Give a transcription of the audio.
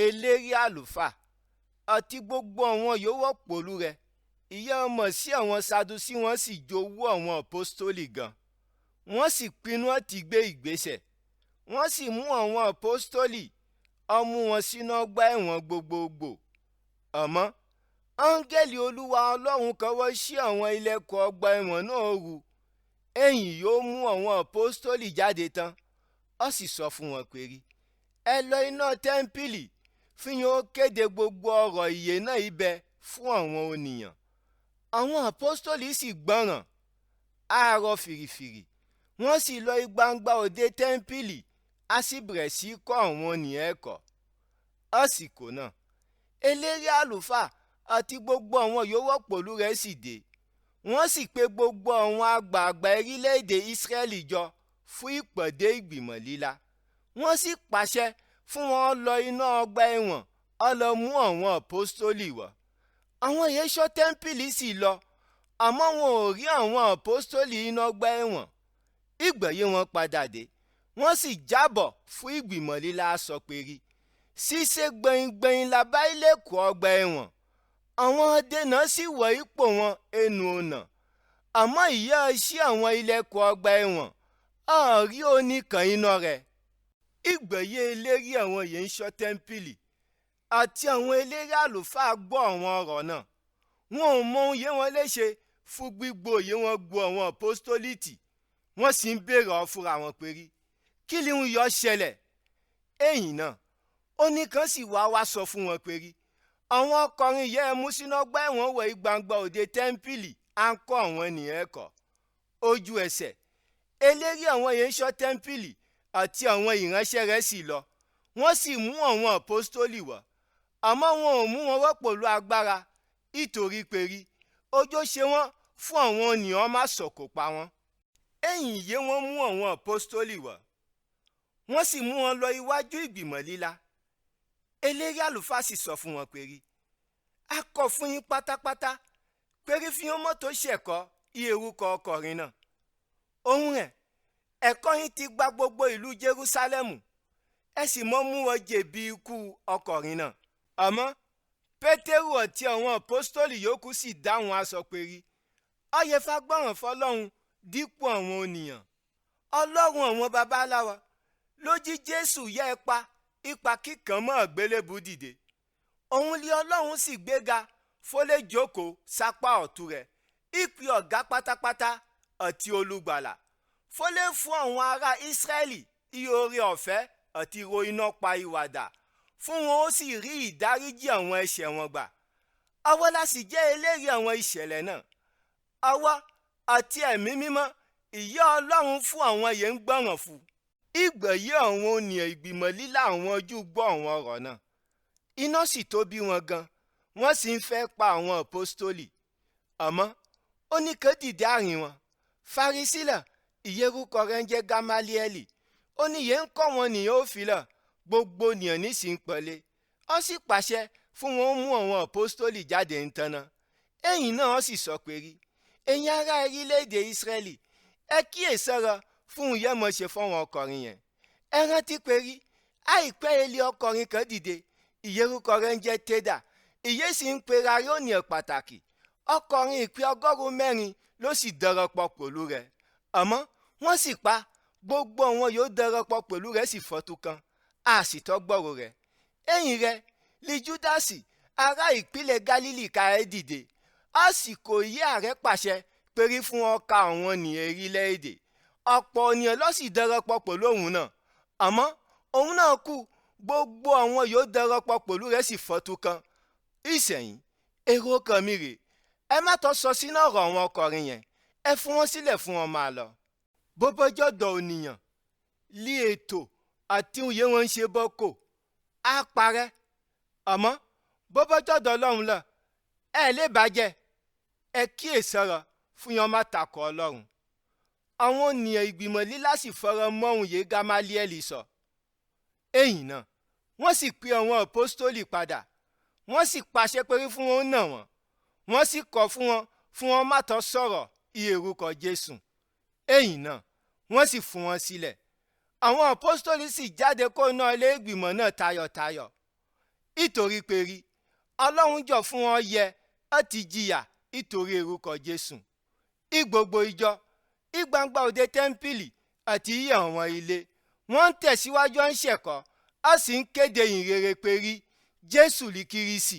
Eléri àlùfáà àti gbogbo àwọn yòówọ̀ pòlú rẹ̀ ìyẹn ọmọ sí àwọn Sadusí wọ́n sì jowú àwọn àpọ́stólì gan. Wọ́n sì pinnu àti gbé ìgbésẹ̀. Wọ́n sì mú àwọn àpọ́stólì, ó mú wọn sínú ọgbà ẹ̀wọ̀n gbogbogbò. Àmọ́, áńgẹ́lì Olúwa Ọlọ́run kan wá ṣí àwọn ilẹ̀kùn ọgbà ẹ̀wọ̀n náà ru. Ẹ̀yìn yóò mú àwọn àpọ́stólì jáde tán, ó sì sọ fún wọn pé rí, ẹ lọ iná tẹ́ḿpìlì, fíhìn ó kéde gbogbo ọ̀rọ̀ ìyè náà ibẹ̀ fún àwọn ènìyàn. Àwọn àpọ́stólì sì gbọ́ràn, àárọ̀ fìrìfìrì, wọ́n sì lọ gbangba òde tẹ́ḿpìlì, á sì bẹ̀rẹ̀ sí í kọ́ àwọn ènìyàn ẹ̀kọ́. Àsìkò náà, eléri àlùfáà àti gbogbo àwọn yòówọ̀ pòlú rẹ̀ sì dé. Wọ́n sì pe gbogbo àwọn àgbààgbà orílẹ̀-èdè Ísírẹ́lì jọ fún ìpàdé ìgbìmọ̀ líla. Wọ́n sì pàṣẹ fún wọn lọ inú ọgbà ẹ̀wọ̀n, ó lọ mú àwọn àpọ́stólì wá. Àwọn ẹ̀ṣọ́ tẹ́ḿpìlì sì lọ, àmọ́ wọn ò rí àwọn àpọ́stólì inú ọgbà ẹ̀wọ̀n. Ìgbà yìí wọ́n padà dé, wọ́n sì jábọ̀ fún ìgbìmọ̀ líla sọ pé rí, ṣíṣe gbẹ̀ngbẹ̀ng la bá ilẹ̀kùn ọgbà ẹ̀wọ̀n. Àwọn dènà sì wọ ipò wọn ẹnu ọ̀nà. Àmọ́ ìyà ṣí àwọn ilẹ̀kùn ọgbà ẹ̀wọ̀n, a rí oníkan iná rẹ̀. Ìgbà yìí eléri àwọn yìí ń ṣọ́ tẹ́ḿpìlì àti àwọn eléri àlùfáà gbọ́ àwọn ọ̀rọ̀ náà. Wọn ò mọ ohun yìí wọ́n lè ṣe fún gbígbó yìí wọ́n gbọ́ àwọn àpọ́stólìtì. Wọ́n sì ń béèrè ọ fúnra wọn pé rí, kí ni ń yọ ṣẹlẹ̀? Ẹ̀yìn náà, oníkan sì wá wá sọ fún wọn pé rí, àwọn ọkùnrin yẹn mú sínú ọgbà ẹ̀wọ̀n wọ gbangba òde tẹ́ḿpìlì, à ń kọ́ àwọn ènìyàn ẹ̀kọ́. Ojú ẹsẹ̀, eléri àwọn yẹn ń ṣọ́ tẹ́ḿpìlì àti àwọn ìránṣẹ́ rẹ̀ sì lọ. Wọ́n sì mú àwọn àpọ́stólì wá, àmọ́ wọn ò mú wọn wá pẹ̀lú agbára, ìtorí pé rí, ọjọ́ ṣe wọ́n fún àwọn ènìyàn má sọ̀kò pa wọ́n. Ẹ̀yìn yìí wọ́n mú àwọn àpọ́stólì wá, wọ́n sì mú wọn lọ iwájú ìgbìmọ̀ líla. Eléri àlùfáà sì sọ fún wọn pé rí, a kọ̀ fún yín pátápátá pé rí fi hàn mọ́tò ṣẹ̀kọ́ iye orúkọ ọkọ̀rin náà. Ohun rẹ̀, ẹ̀kọ́ yín ti gba gbogbo ìlú Jerúsálẹ́mù, ẹ sì mọ́ mú wọn jẹ̀bi ikú ọkọ̀rin náà. Àmọ́ Pétérù àti àwọn àpọ́stólì yòókù sì dáhùn aṣọ pé rí, ó yẹ fagbọ́ràn fọlọ́run dípò àwọn ènìyàn. Ọlọ́run àwọn babaláwa ló jí Jésù yẹ ẹ pa ipa kíkan mọ́ àgbélébùú dìde. Òun lé Ọlọ́run sì gbéga fólé jókòó sápá ọ̀tún rẹ̀, ìpè ọ̀gá pátápátá àti olùgbàlà. Fólé fún àwọn ará Ísírẹ́lì iye oore ọ̀fẹ́ àti ro iná pa ìwàdà, fún wọn ó sì rí ìdáríjì àwọn ẹ̀ṣẹ̀ wọn gbà. Àwa la sì jẹ́ ẹlẹ́rìí àwọn ìṣẹ̀lẹ̀ náà. Àwa àti Ẹ̀mí Mímọ́, ìyà Ọlọ́run fún àwọn yẹn ń gbọ́ràn fún. Ìgbà yìí àwọn ènìyàn ìgbìmọ̀ líla àwọn Júù gbọ́ àwọn ọ̀rọ̀ náà. Iná sì tó bí wọn gan, wọ́n sì ń fẹ́ pa àwọn àpọ́stólì. Àmọ́ oníkan dìde àárín wọn. Farisílà, ìyẹ́rúkọ rẹ̀ ń jẹ́ Gamalieli. Ó ní yẹn ń kọ́ wọn nìyẹn ó filẹ̀, gbogbo ènìyàn nísìn pẹ̀lẹ́. Ó sì pàṣẹ fún wọn mú àwọn àpọ́stólì jáde ń tanná. Ẹ̀yìn náà ó sì sọ pé rí, ẹ̀yin ará orílẹ̀-èdè Ísírẹ́lì, ẹ kíyèsára fún ìyẹ́mọ̀ ṣe fọ́wọn ọkọ̀rin yẹn. Ẹ rántí pé rí, àìpẹ́ ilé ọkọ̀rin kan dìde, ìyẹ́rúkọ rẹ̀ ń jẹ́ Tédà. Ìyẹ́ sì ń pera rónìyàn pàtàkì. Ọkọ̀rin ìpín 400 ló sì darapọ̀ pẹ̀lú rẹ̀. Àmọ́ wọ́n sì pa gbogbo àwọn yóò darapọ̀ pẹ̀lú rẹ̀ sì fọ́tú kan, a sì tọ́ gbọ́rọ̀ rẹ̀. Ẹ̀yìn rẹ̀ li Júdásì ará ìpínlẹ̀ Gálílì ká ẹ dìde. Àsìkò yìí ààrẹ pàṣẹ pérí fún ọkà àwọn ènìyàn orílẹ̀-èdè. Ọ̀pọ̀ ènìyàn ló sì darapọ̀ pẹ̀lú òun náà. Àmọ́ òun náà kú, gbogbo àwọn yóò darapọ̀ pẹ̀lú rẹ̀ sì fọ́tú kan. Ìsẹ̀yìn, èrò kan mi rè, ẹ má tọ́ sọ sínú ọ̀rọ̀ àwọn ọkọ̀rin yẹn, ẹ fún wọn sílẹ̀ fún wọn máa lọ. Bó bọ́jọ́ dọ̀ ènìyàn, lí ètò àti òye wọn ń ṣe bọ́ kò, á parẹ́. Àmọ́ bó bọ́jọ́ dọ̀ Ọlọ́run lọ, ẹ lè bàjẹ́, ẹ kíyèsára fún yẹn má takò Ọlọ́run. Àwọn ènìyàn ìgbìmọ̀ lílá sì fọ̀rọ̀ mọ́ ohun yìí Gamalieli sọ. Ẹ̀yìn náà, wọ́n sì pe àwọn àpọ́stólì padà, wọ́n sì pàṣẹ pé fún wọn nà wọ́n, wọ́n sì kọ̀ fún wọn má tọ́ sọ̀rọ̀ iye orúkọ Jésù. Ẹ̀yìn náà, wọ́n sì fún wọn sílẹ̀. Àwọn àpọ́stólì sì jáde kó iná ilé ìgbìmọ̀ náà tayọ̀tayọ̀. Ìtorí pé rí Ọlọ́run jọ fún wọn yẹ láti jìyà ìtorí orúkọ Jésù. Í gbogbo ìjọ, í gbangba òde tẹ́ḿpìlì àti í àwọn ilé, wọ́n ń tẹ̀síwájú ń ṣẹ̀kọ́, á sì ń kéde ìhìn rere pé rí Jésù li Kírísì.